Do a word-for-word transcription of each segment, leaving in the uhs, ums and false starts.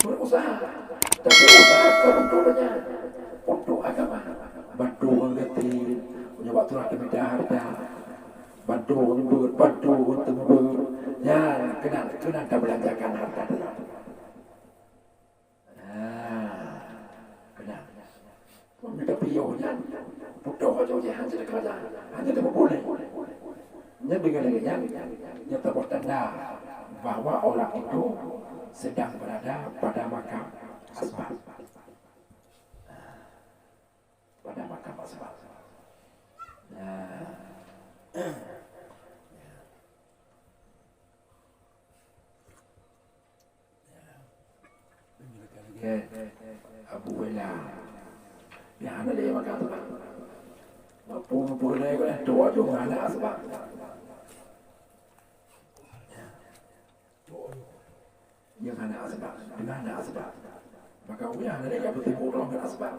Berusaha. Tapi usaha kon untuk donya. Untuk agama. Bantu ureueng yatim. Meunyoe bak tuha teumiet hareuta. Bantu ureueng beuet, bantu ureueng teumeubeuet. Nyan keunan, keunan tabeulanjakan hareuta teuh. Nah, keunan. Tapi yoh nyan, putôh aja ujian hana teukeureuja, hana teupeupuléh. Nyan deungon lagèe nyan, nyan taboh tanda bahwa orang itu sedang berada pada makam asbab. Pada makam asbab. Nah. Abu Wela. Ya, hana lé maka sebab. Mampu-mampu lé kau dah tua juga hana sebab. Yang hana sebab, dengan hana sebab. Maka uya hana lé yang betul orang hana sebab.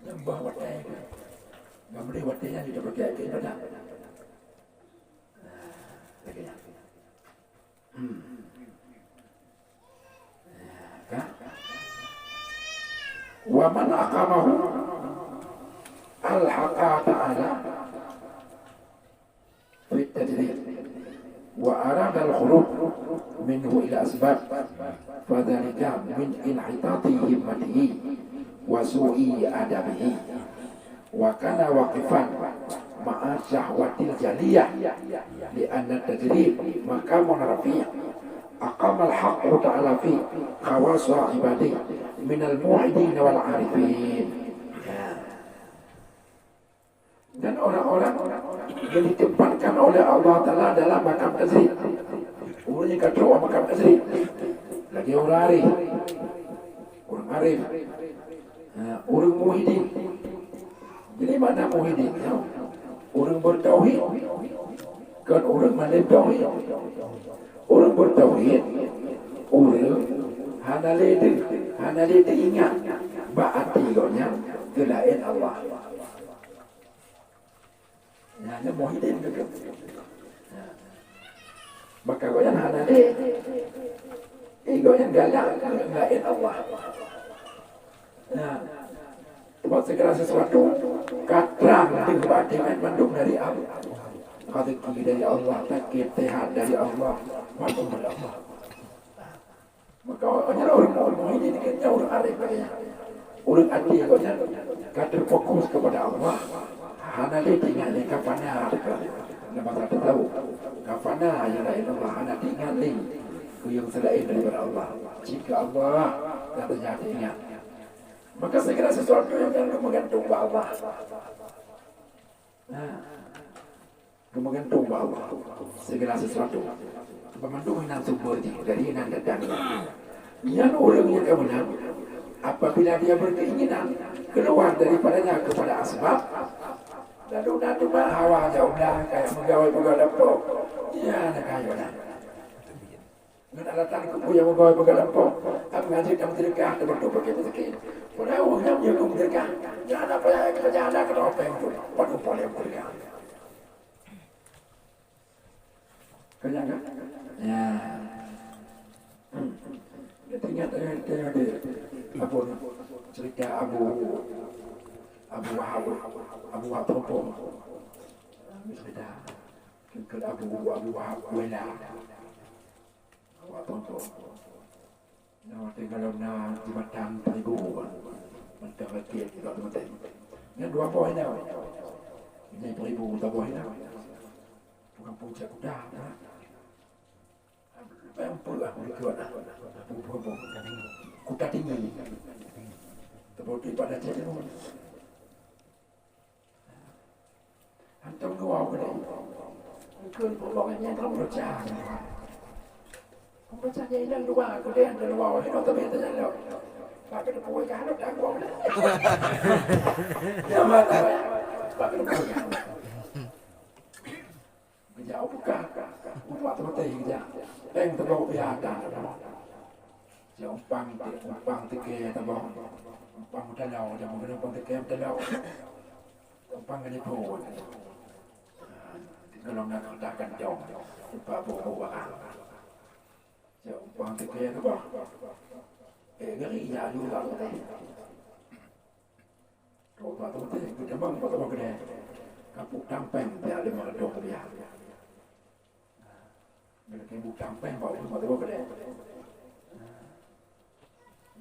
Yang bah watèe. Yang boleh watèe yang kita pakai ke ibadah. Lagi ya. Hmm. Kan? Wa man aqamahu alhaqa ta'ala fit tajrid wa arada al-khuruj minhu ila asbab, fadzalika min inhitati himmatihi wa su'i adabihi. Wa kana waqifan ma'a syahwatil jaliyah, li anna tajrid maqamun rafi', aqamal haqqu ta'ala fi khawasa ibadihi minal muwahhidin wal arifin. Dan orang-orang yang ditempatkan oleh Allah Taala dalam makam tajrid. Ureueng nyang ka trok makam tajrid. Lagèe ureueng arif. Ureueng arif. Ha, ureueng muwahhidin. Jadi makna muwahhidin, ya. Ureueng bertauhid. Kon ureueng malém tauhid. Ureueng bertauhid, ureueng hana lé deuh, hana lé teuingat bak até gobnyan keu laén Allah. Nyan, nyan muwahhidin tu. Maka gobnyan hana lé. Eh, gobnyan galak keu laén Allah. Nah, sebab segala sesuatu ka trang deuh bak até gobnyan mandum dari Allah. Rezeki dari Allah, sakét, sehat dari Allah, mandum dari Allah. Maka awaknyan ureueng mukmin ini dikira ureueng arif lagèe nyan. Ureueng até gobnyan ka terfokus kepada Allah. Hana lé teuingat lé ka fana teuka. Lam bahasa teuka, ka fana nyang laén Allah, hana teuingat lé keu nyang seulaén daripada Allah. Cit keu Allah, ka teuingat. Maka segala sesuatu yang meugantung bak Allah. Nah, meugantung bak Allah segala sesuatu. Banmandum inan sumber jih, dari inan datang. Nyan ureueng nyang ka meunang, apabila dia berkeinginan keluar daripadanya kepada asbab, lalu na teuma hawa nafsu, kaya meugawa-gawa lampôh, nyan kayô nyan. Ngon alatan kubu nyang meugawa-gawa lampôh, ap ngaji dan meuseudeukah, teubeutu paké miskin. Padahai ureueng nyang meunyoe meuseudeukah, nyan apa nyang geutanyoe hana keunong péng tu, padub polém meuseudeukah. Keunyan kan? Ya. Teuingat, teuingat, teuingat di, apa ni, cerita Abu, Abu Wahab, Abu Wahab Tompong. Cerita tentang Abu, Abu Wahab Wela. Awak tonton. Nyoe watèe gohlom na jeumbatan Paribu, mantong rakyat juga teumantong. Nyan dua boh inong. Ini Paribu saboh inong. Tukang puncak kuda, ha? Yang peulah berikut, ha? Kuta Tinggi. Terbukti pada Cik Nur. Hantom dua udah. Mungkin pulang ini hantom baca. Pembaca dia hilang dua, kemudian ada dua, ini hantom yang terjadi. Pakai tepung ikan, ada dua udah. Ya, mana? Pakai tepung ikan. Geujak u peugah, u teumpat teumaté geujak. Péng teuboh biasa. Siumpang, umpang teuke teuboh. Umpang meutalô, jameun keunoe umpang teuke meutalô. Umpang keuneuk phôn. Golom na keutak kantong. Umpang boh-boh barang. Siumpang Teuka keubah. Eh, ngeri ya, aju lam teh. Kau patut teh, kita bang patut bang kedai. Kapuk tampeng, dia ada mengedong dia. Bila kau buk tampeng, bau patut bang kedai.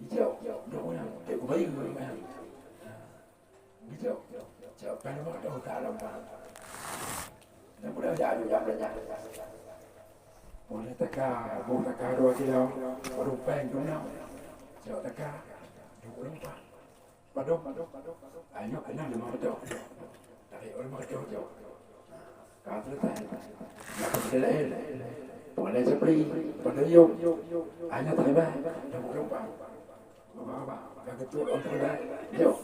Hijau, hijau, hijau, hijau. Dia kubayu, kubayu. Hijau, hijau. Kan memang tahu tak ada apa. Dan mudah jadi, mudah jadi. Boleh teka, boh teka dua kilo, baru peng dua enam. Siap teka, dua puluh empat. Padum, padum, padum, padum. Ayo kena lima betul. Tarik oleh lima betul. Ka selesai. Nak ke lain. Boleh sepi, pada yuk. Hanya terima, dua puluh empat. Bapak-bapak, dah betul orang terima. Yuk.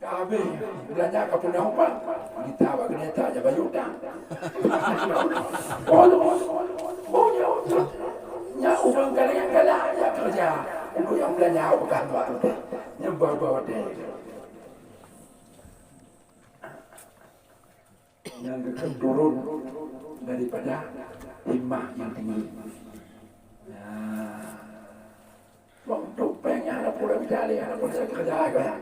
Ka habéh, beulanja ka peunah ubat. Mita bak geunita jak bayeue utang. Oh, oh, oh, oh, nyoe, nyoe ureueng galak-galak jak keureuja. Ureueng nyang beulanja ubat bak utang. Nyoe bau-bau watèe. Nyang geukheun turun daripada himmah nyang tinggi. Nah, wong tupeng hana pula bidari, hana pula keureuja, ya.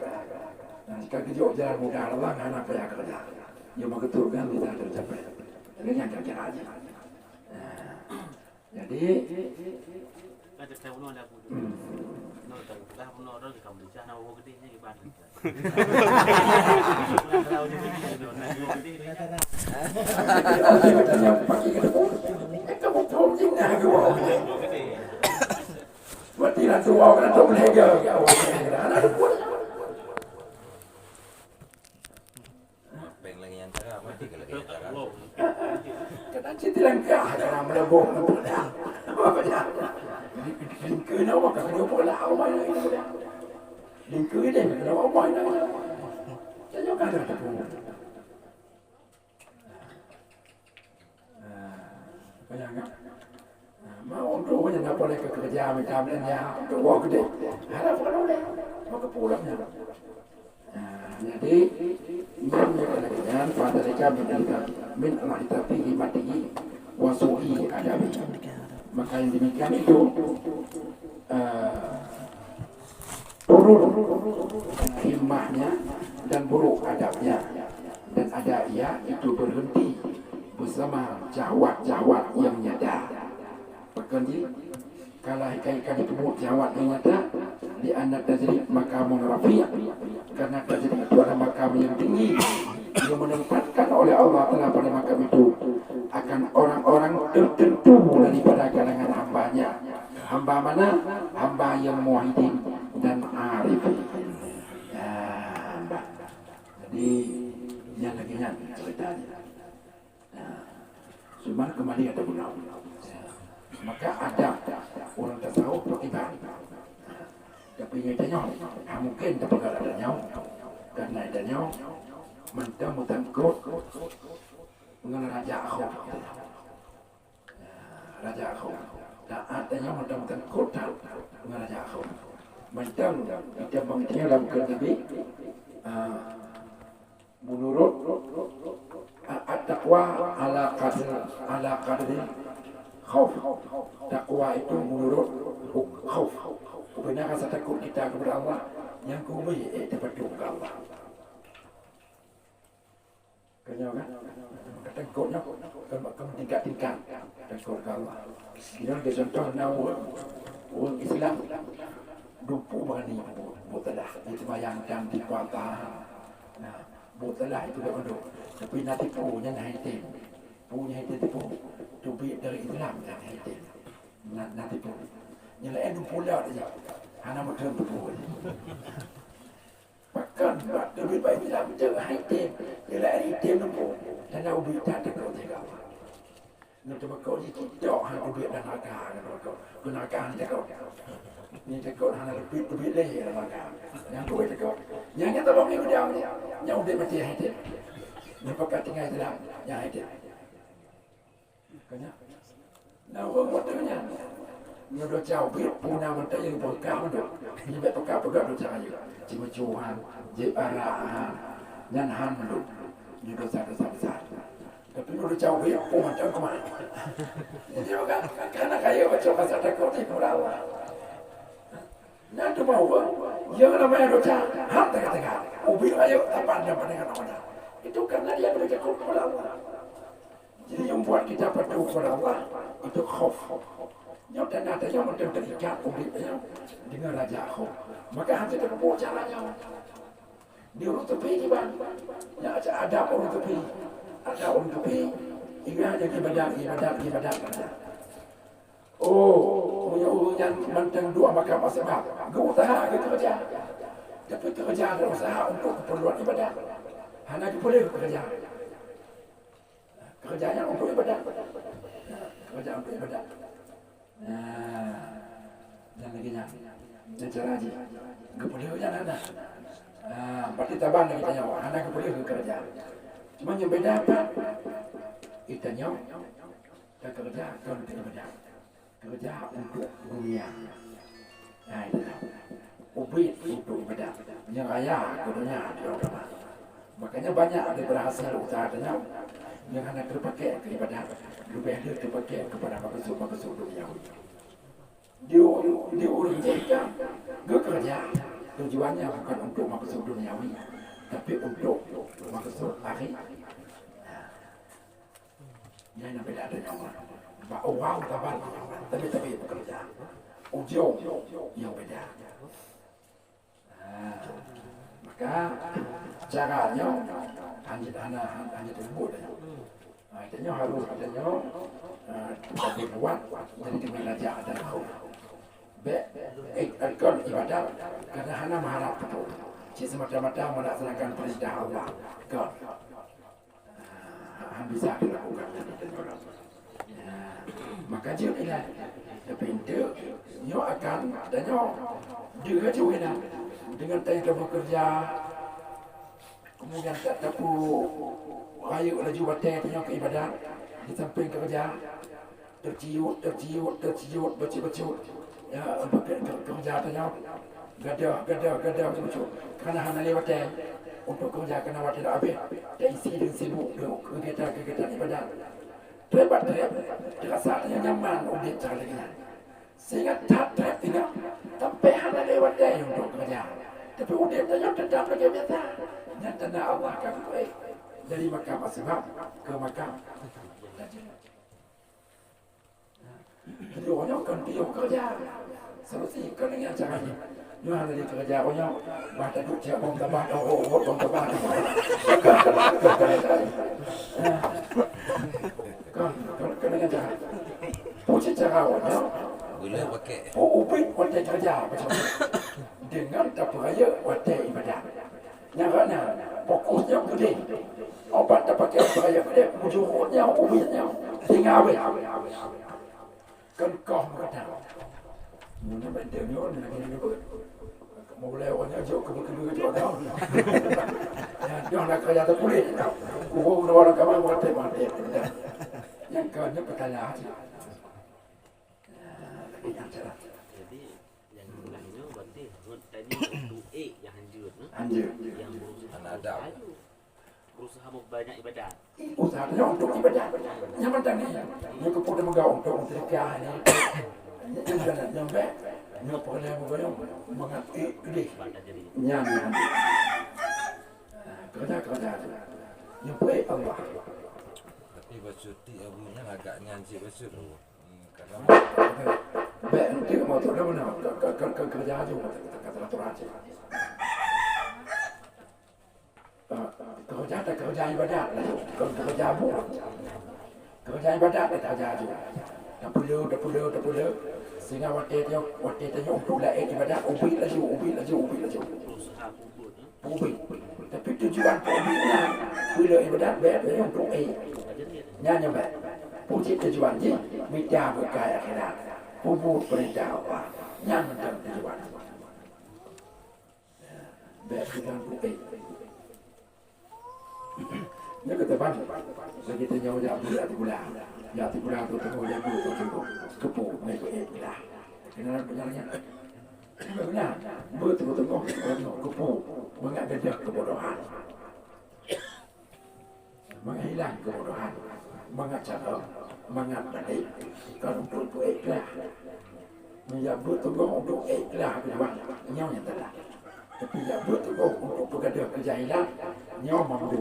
Nah, jika geujok jalan mudah, Allah hana payah keureuja. Dia meukeureuja bisa tercapai. Jadi, nyang kira-kira aja. Nah, jadi, hmm. Mapeng lagi nyang tara, mati ke lagi nyang tara. Kadang cit langkah, kadang melebok. Lingkeu na wak ka kena pula awai lagi. Lingkeu deh, kena awai lagi. Jangan kada tepung. Nah, bayangkan. Nah, mau tu nyang dapat lagi kerja macam ni, ya, tu wak gede. Harap kalau deh, maka pulangnya. Nah, jadi, nyan nyan pada dekat min, min al-itatihi matihi wa su'i adabi. Maka yang demikian itu, eh, turun himmahnya dan buruk adabnya. Dan ada ia itu berhenti bersama syahwat-syahwat yang nyata. Pakon jih? Kalau ikan-ikan itu buat syahwat yang nyata, di anna tajrid maqamun rafi', karena tajrid itu adalah makam yang tinggi, yang menempatkan oleh Allah Taala pada makam itu akan orang-orang tertentu daripada kalangan hambanya. Hamba mana? Hamba yang muwahhidin dan arifin. Ya, hamba. Jadi, yang lagi nyan ceritanya. Nah, cuma kembali ada guna. Maka ada orang tasawuf pakai ban. Tapi nyata nyoe, ha, mungkin tapeugah ada nyoe. Karena ada nyoe, mantong meuteungkot ngon raja Akhum. Nah, raja Akhum. Taat nyoe mantong meuteungkot ngon raja Akhum. Mantong kita bangkit dalam Nabi, ah, Menurut, a-, at-taqwa ala qadri, ala qadri khauf. Takwa itu menurut huk-, khauf. Benar rasa takut kita kepada Allah, yang kubri, eh, terpadu ke Allah. Kena kan? Takutnya, ke, ke tingkat-tingkat. Takut ke Allah. Ini ada contoh, nah, orang, orang Islam, dupu berani buat, buat telah. Dia sembahyang dan di kuasa. Nah, Buet salah itu dak mandum. Tapi na tipu nyan hai tem. Peue nyang hai tem tipu? Teubiet dari Islam nyan hai tem. Na, na tipu. Nyang laén dumpue lewat aja. Hana meuteun tipu. Pakon bak teubiet bak Islam tu hai tem. Nyang laén hai tem tipu. Dan na ubit that takot sigoe. Nyoe teumakot jih cit dok han teubiet lam neuraka, nyoe teumakot. Keu neuraka han takot. Nyoe takot hana leupit teubiet lé lam neuraka. Nyang teubiet takot. Nyang nyan tabang nyoe udeb nyoe. Nyang udeb maté han teubiet. Nyoe pakat tinggai dalam nyang han teubiet. Ka nyan. Nah, ureueng watèe nyan. Nyoe desya ubit puna mantong nyang beukah mandum. Nibak peugah-peugah desya rayeuk. Jimeucue han, jieb arak han. Nyan han mandum. Nyoe desya-desya besar. Tapi udah jauh ya, oh, macam kemana? Jadi, maka, karena kaya baca bahasa takut ni, murah Allah. Nyan teuma ureuëng nyang namanya desya, han teuka-teuka. Ubit rayeuk saban dan pandangan Allah. Itu karena dia bertakwa kepada Allah. Jadi, yang buat kita patuh kepada Allah, itu khauf. Nyoe tanda-tanda mantong terikat ubit nyoe dengan raja khauf. Maka, han teuka cara nyoe. Di ureuëng teupeu kiban. Nyan ada ureuëng teupeu. Ada ureuëng teupeu, ingat jadi ibadat, ibadat, ibadat. Oh, meunyoe ureuëng nyan mantong dua makam asbab, geuuseuha geukeureuja. Tapi keureuja geuuseuha untuk keperluan ibadat. Hana geupeuleueh keureuja. Keureuja nyan untuk ibadat. Keureuja untuk ibadat. Nah, dan lagi nyan. Dan cara jih. Geupeuleueh nyan hana. Ah, berarti saban lagée tanyoe, hana geupeuleueh geukeureuja. Cuma nyang beda apa? Itanyoe Ka keureuja kon keu ibadat. Keureuja untuk dunia. Nah, itu dah. Ubit untuk ibadat. Nyang raya keu dunia di agama. Makanya banyak ada berhasil usaha tanyoe nyang hana terpakai keu ibadat, leubeh le terpakai kepada maksud-maksud duniawi. Di, di ureuëng jih kan geukeureuja tujuannya bukan untuk maksud duniawi, tapi untuk maksud akhirat. Nyan nyang beda tanyoe. Bak awai saban, tapi-tapi bekerja. Ujong nyang beda. Ha. Maka cara nyoe hanjeuet hana, hanjeuet leumbot nyoe. Ha, tanyoe harus tanyoe, ha, kita buat jadi dengan raja dan khauf. Bèk, eh, kon ibadat karena hana meuharap peue. Cit semata-mata melaksanakan perintah Allah. Kon. Ah, bisa dilakukan. Ya. Maka jeuet inan. Tapi enteuk nyoe akan tanyoe deuh laju inan. Dengan tanyoe bekerja, kemudian tak tapu rayeuk laju watèe tanyoe keu ibadat di samping kerja. Terciut, terciut, terciut, bacut-bacut. Ya, ke-, ke-, keureuja tanyoe. Gadôh, gadôh, gadôh, bacut-bacut. Karena hana lé watèe untuk keureuja, karena watèe dah habéh. Taisi deungon sibuk deungon kegiatan-kegiatan ibadat. Trép bak trép, teurasa tanyoe nyaman udép cara lagèe nyan. Sehingga that trép ingat, sampai hana lé watèe untuk keureuja. Tapi udép tanyoe tetap lagèe biasa. Nyan tanda Allah ka geupeue dari makam asbab ke makam. Jadi, ureueng nyoe kon piôh keureuja. Solusi kon deungon cara nyoe. Nyoe hana lé keureuja ureueng nyoe. Bah taduek cit bông tabah, oh, oh, oh, bông tabah. Kon, kon, kon deungon cara. Peue cit cara ureueng nyoe? Gula pakai. Peue ubit watèe keureuja macam tu. Deungon tapeurayeuk watèe ibadat. Nyang keunan, fokus nyoe keudeh. Obat tapaké bak rakyat keudeh, meujurut nyoe, ubit nyoe, singa abéh. Kon koh meukeudang. Nyoe benteng nyoe, nyoe lagèe nyoe. Meulai awak nyoe jok keu beukeudua jok tau. Ya, nyoe nak kaya teupuléh. Ureueng dua orang kamar maté-maté. Nyang keu nyoe peutanya cit. Jadi, nyang teulah nyoe berarti rhot tanyoe untuk ék nyang hanjeuet, eh? Hanjeuet. Nyang berusaha, anak Adam, berusaha memperbanyak ibadat. Usaha tanyoe untuk ibadat. Nyang mantong ni, nyoe keupeue teumeugah untuk meuseudekah ni. Nyang bèk, nyoe peureulèe meugoyong mangat ék keudeh. Nyan, nyan. Keureuja-keureuja tu. Nyoe peuék Allah. Tapi bacut ti Abu nyan agak nyan cit bacut tu. Bèk, enteuk moto dah beuna. Ka, ka, ka, ka, keureuja aju, kata, kata, kata aturan cit. Ah, keureuja, keureuja ibadat lah. Kon keureuja bu. Keureuja ibadat, keureuja aju. Tapeuleueh, tapeuleueh, tapeuleueh. Sehingga watèe tanyoe, watèe tanyoe untuk laén ibadat, ubit laju, ubit laju, ubit laju. Ubit. Tapi tujuan peuubit nyan, peuleueh ibadat bèk laju untuk ék. Nyan nyang bèk. Peue cit tujuan jih, mita beukai akhirat. Peubuet peurintah Allah. Nyan mantong tujuan. Bèk peugah untuk ék. Nyoe keuteubang. Lagèe tanyoe jak beuet ateueh gula. Jak ateueh gula tu teungoh jak beuet tu teungoh. Keupeue meuék ék gula. Keunan peunyalan nyan. Beuna, beutôi teungoh, teungoh keupeue, mangat gadôh keubodohan. Meuhilang keubodohan, mangat cara, mangat tadi, kan untuk peuikhlas. Meunyoe beuteugong untuk ikhlas keudua, nyoe nyang salah. Tapi jak beuteugong untuk peugadoh keujahilan, nyoe mampu.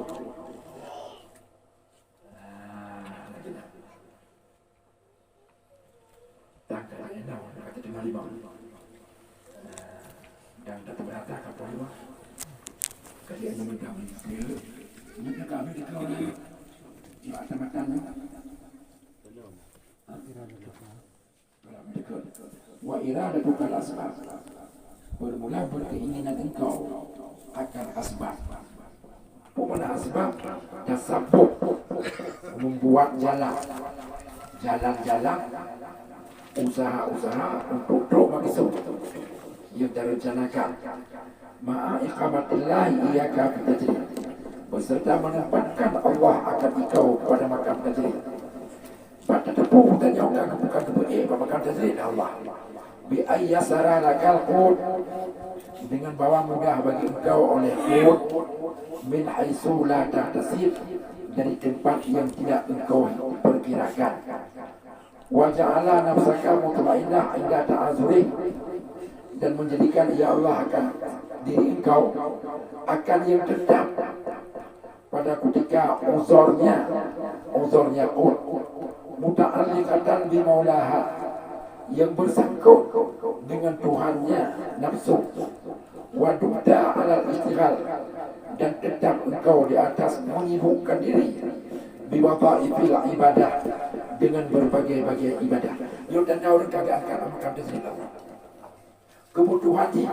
Ah, lagèe nyan. Dan kata enam, kata lima lima. Dan kata berata kata lima. Kata enam lima. Ini kami di kau ni. Di mata-matanya. Wa iradatukal asbab. Bermula berkeinginan engkau akan asbab. Peue makna asbab? Tasabbub, membuat jalan. Jalan-jalan, usaha-usaha untuk trok maksud yang direncanakan. Ma'a iqamatillahi iyyaka fi tajrid. Beserta menempatkan Allah akan engkau pada makam tajrid. Bak tateupeue tanyoe ka geupeue-ék bak makam tajrid Allah. Bi ayyasara lakal qut, dengan bahwa mudah bagi engkau oleh qut, min haitsu la tahtasib, dari tempat yang tidak engkau perkirakan. Wa ja'ala nafsaka mutmainnah inda ta'azurih, dan menjadikan, ya Allah, akan diri engkau akan yang tetap pada ketika uzurnya, uzurnya qut, muta'alliqatan bi maulaha, yang bersangkut dengan Tuhannya nafsu, wa dumta alal istighal, dan tetap engkau di atas menyibukkan diri, bi wadhaifil ibadah, dengan berbagai-bagai ibadah. Nyoe tanda ureueng ka geuangkat makam tajrid Allah. Kebutuhan jih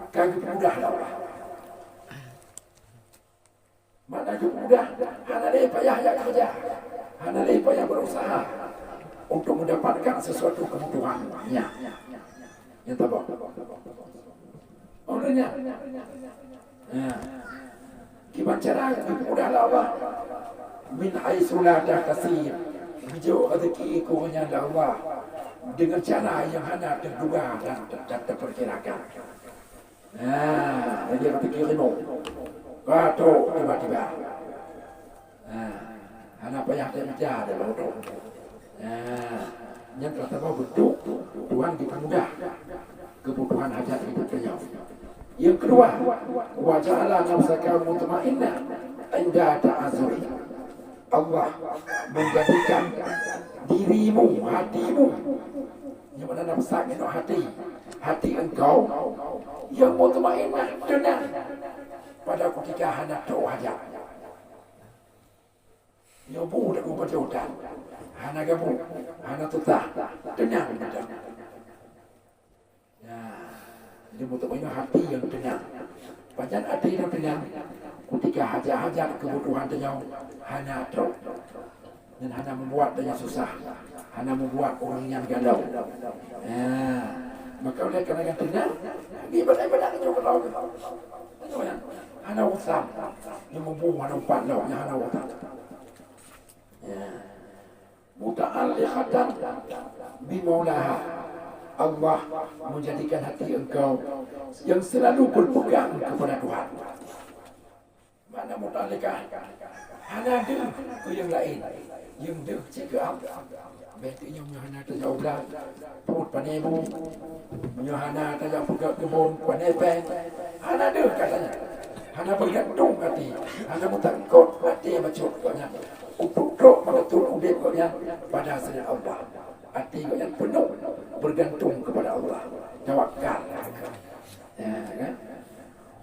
ka geupeumudah lé Allah. Mana geupeumudah, hana lé payah jak keureuja, hana lé payah berusaha untuk mendapatkan sesuatu kebutuhannya. Nyang tabah. Oleh nyan, nah, kiban cara geupeumudah lé Allah, min haitsu la tahtasib, geujok rezeki keu ureueng nyan lé Allah dengan cara nyang hana teuduga dan, dan teupeukirakan. Nah, lagèe ka piké rimong. Ka trok tiba-tiba. Nah, hana payah teumeja dah lom trok. Nah, nyan saboh bentuk Tuhan geupeumudah kebutuhan hajat hidup tanyoe. Yang kedua, wa ja'ala nafsaka mutmainnah inda ta'azuri. Allah menjadikan dirimu, hatimu, nyang mana nafsak nyoe hati, hati engkau yang mutmainnah, tenang pada ketika hana trok hajat. Nyoe bu dak ubat utan, hana gabu, hana tutah, tenang dah. Ya, jadi mutmainnah hati yang tenang. Pajan hati yang tenang, ketika hajat-hajat kebutuhan tanyoe hana trok dan hana membuat tanyoe susah, hana membuat ureueng nyan galau. Ya, maka oleh karena yang tenang, ibadah-ibadah tanyoe galau. Hana utang, yang mampu hana umpat lom, yang hana utang. Ya. Muta'alliqatan bi maulaha. Allah menjadikan hati engkau yang selalu berpegang kepada Tuhan. Makna muta'alliqah, hana deuh keu nyang laén, nyang deuh cit keu Allah. Bèk teungoh nyoe hana tajak u blang, peuet pané bu. Meunyoe hana tajak peugöt keubon, pané pèng. Hana deuh katanya. Hana beugantung até, hana meusangkot até bacut gobnyan. Untuk trok meukeusut udép gobnyan pada sinan Allah. Até gobnyan peunoh beugantung keupada Allah. Tawakal. Ya, kan?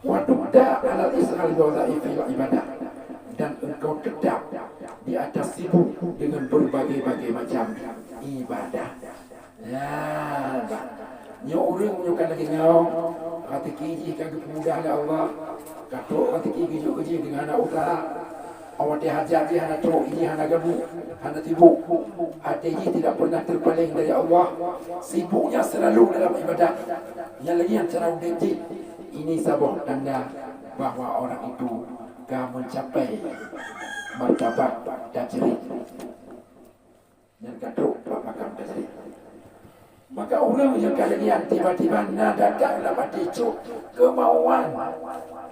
Wa tubda alal isghal bi wadhaifil ibadah, dan engkau tetap di atas sibuk dengan berbagai-bagai macam ibadah. Ya, bah. Nyoe ureueng nyoe ka lagèe nyoe, rezeki jih ka geupeumudah lé Allah, ka trok rezeki geujok keu jih deungon hana usaha. Watèe hajat jih hana trok, jih hana gabu, hana sibuk. Até jih tidak pernah terpaleng dari Allah. Sibuknya selalu dalam ibadah. Nyan lagèe nyan cara udép jih. Ini saboh tanda bahwa orang itu ka mencapai martabat tajrid. Nyan ka trok bak makam tajrid. Maka ureueng nyang ka lagèe nyan tiba-tiba na datang lam até cok keumauan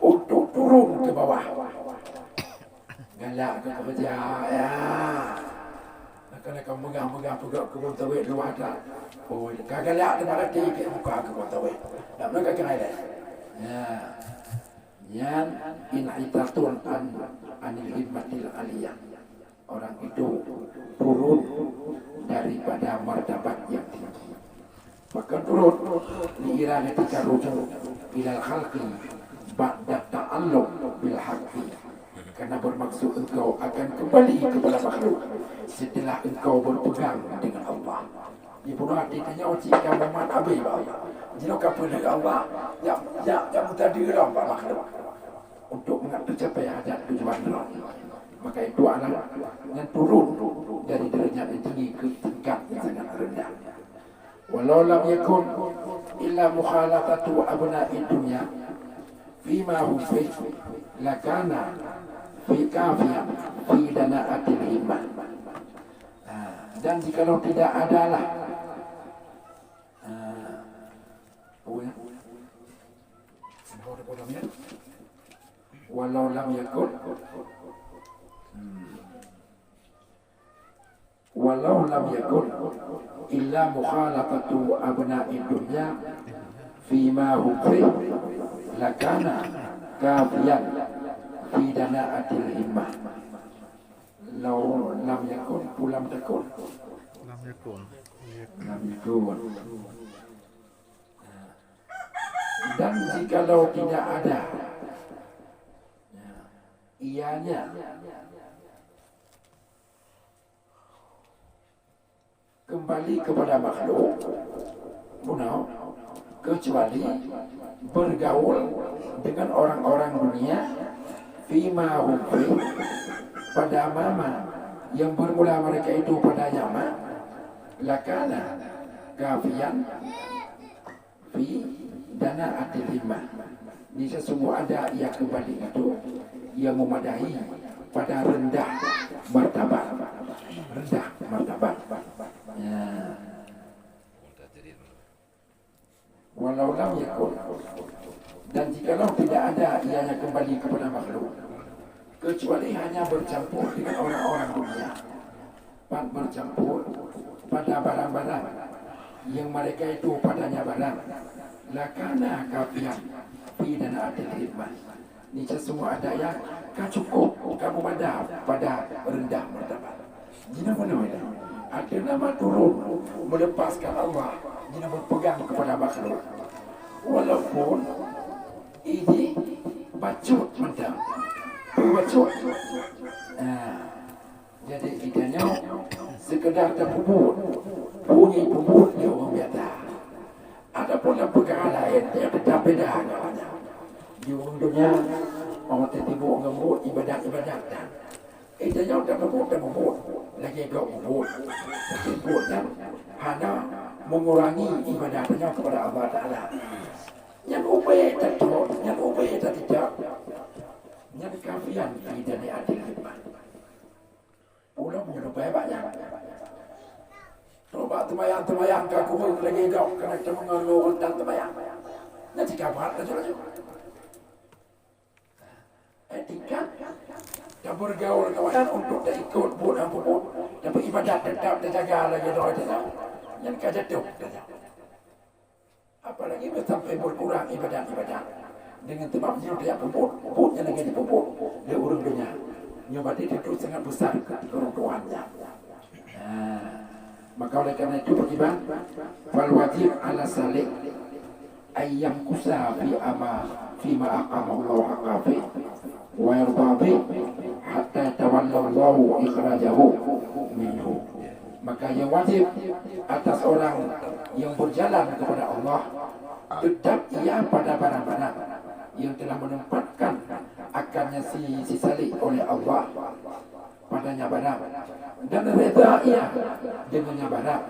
untuk turun keu bawah. Galak keu keureuja, ya. Kadang-kadang meugah-meugah peugah kebun sawit luwah that. Oh, ka galak teuma rati keu muka kebun sawit. Dak meunan ka keuhai lé. Ya. Nyan inhitatun an, anil himmatil aliyah. Orang itu turun daripada martabat yang tinggi. Maka turun diira ketika rujuk ilal khalqi ba'da ta'alluq bil haqqi. Karena bermaksud engkau akan kembali kepada makhluk setelah engkau berpegang dengan Allah. Di bunoe hati tanyoe cit ka mumat abéh bak Allah. Jinoe ka peue lé Allah, jak, jak, jak meusadeue lom bak makhluk untuk mengat tercapai hajat tujuan droe. Maka itu adalah yang turun dari derajat yang tinggi ke tingkat yang sangat rendah. Walau lam yakun illa mukhalatatu abna'i dunya fima hum fih lakana fi kafian fi dana'atil himmah. Ah, dan jikalau tidak adalah, ah, apa ya? Walau lam yakun. Hmm. Walau lam yakun illa mukhalatatu abna'i dunya fima hum fih lakana kafian fi dana'atil himmah. Lau lam yakun, pulam takun. Lam yakun. Lam yakun. Dan jikalau tidak ada, ianya kembali kepada makhluk, bunoe, kecuali bergaul dengan orang-orang dunia, fima hum fih, pada masa yang bermula mereka itu padanya ma, lakana kafian fi dana'atil himmah. Niscaya sungguh ada ia kembali itu, ia memadai pada rendah martabat. Rendah martabat. Ya. Walau lam yakun. Dan jikalau tidak ada ianya kembali kepada makhluk, kecuali hanya bercampur dengan orang-orang dunia. Pat bercampur pada barang-barang yang mereka itu padanya barang, lakana kafian fi dana'atil himmah. Niscaya sungguh ada yang ka cukup, ka meumada pada rendah martabat. Jinoe bunoe, ada nama turun melepaskan Allah, jinoe berpegang kepada makhluk. Walaupun ini bacut mantong. Bacut. Nah, jadi kita nyoe sekedar tapeubuet. Bunyi peubuet di ureueng biasa. Adapun lam peukara laén, dia tetap beda ngon nyan. Di ureueng donya, awak teutibuk ngon buet ibadat-ibadat dan Eh, tanyoe tapeubuet, tapeubuet. Lagèe gob peubuet. Tapi buet nyan hana mengurangi ibadah tanyoe kepada Allah Taala. Nyan ubé tateubiet, nyan ubé tateubiet. Nyan kafian fi dana'atil himmah. Ulôn meunyoe ubé bak nyan. Coba teumayang-teumayang ka kureueng lagèe gob keuneuk teumeungon ureueng tan teumayang. Nyan cit ka brat laju-laju. Etikat, tabeurgaul ngon awaknyan untuk taikot buet nyang peubuet, tapi ibadat teutap tajaga lagèe droe teuh. Nyan ka jatuh. Apalagi sampai berkurang ibadat-ibadat. Dengan sebab nyoe tajak peubuet, buet nyang lagèe jipeubuet lé ureueng donya. Nyoe berarti tentu sangat besar keuruntuhan nyan. Nah, maka oleh karena itu, beriman, fal wajib ala salik ayyam kusa fi ama, fima aqama Allah haqqa fi wa yarda bih hatta tawalla Allah ikhrajahu minhu. Maka yang wajib atas orang yang berjalan kepada Allah, tetap ia pada barang-barang yang telah menempatkan akannya si, si salik oleh Allah padanya barang, dan reda ia dengannya barang,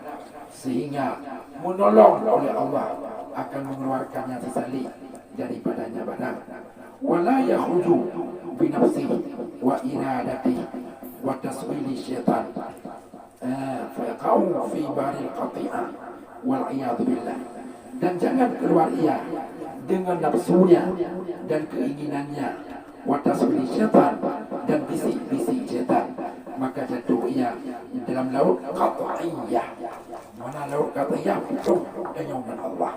sehingga menolong oleh Allah akan mengeluarkannya si salik daripadanya barang. Wala yakhruju binafsihi wa iradatihi wa taswili syaitan. Eh, fayaqau fi baril qati'ah wal iyadu billah. Dan jangan keluar ia dengan nafsunya dan keinginannya, wa taswili syaitan, dan bisik-bisik syaitan, maka jatuh ia dalam laut qat'iyah. Mana laut qat'iyah? Putus tanyoe ngon Allah.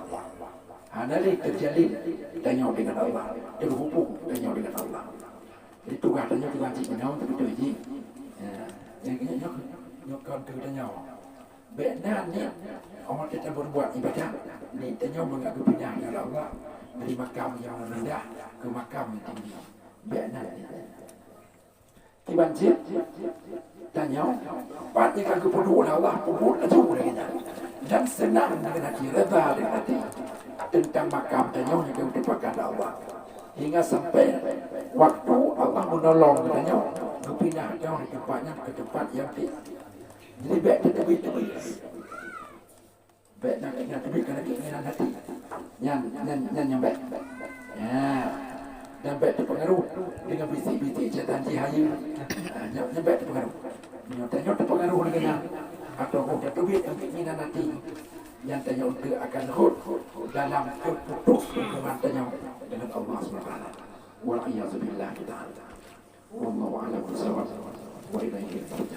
Hana lé teujalin tanyoe dengan Allah, terhubung tanyoe dengan Allah. Jadi tugaih tanyoe tugaih jih nyoe beutôi jih. Ya, nyoe, nyoe, nyoe, nyoe kon keu tanyoe. Bèk na niet, oh, kita berbuat ibadah, niet tanyoe mangat geupinah lé Allah dari makam nyang rendah keu makam nyang tinggi. Bèk na niet. Kiban cit tanyoe, pat nyang ka geupeuduek lé Allah, peubuet laju lagèe nyan. Dan seunang deungon hati, reda deungon hati teuntang makam tanyoe nyang ka geuteumpakan lé Allah. Hingga sampai waktu Allah meunolong tanyoe geupinah tanyoe dari teumpat nyan keu teumpat nyang tinggi. Jadi bèk tateubiet-teubiet. Bèk na keinginan teubiet, kana keinginan hati. Nyan, nyan, nyan nyang bèk. Ya. Dan bèk teupeungaruh deungon bisik-bisik syaitan jih hayeue. Ha, nyan, nyan bèk teupeungaruh. Nyoe tanyoe teupeungaruh deungon nyan, atawa tateubiet ngon keinginan hati, nyan tanyoe eunteuk akan rhot dalam peuputus hubungan tanyoe deungon Allah Subhanahu wa Ta'ala. Wal iyazu billahi ta'ala. Wallahu a'lam bishawab. Wa ilaihi taufiq.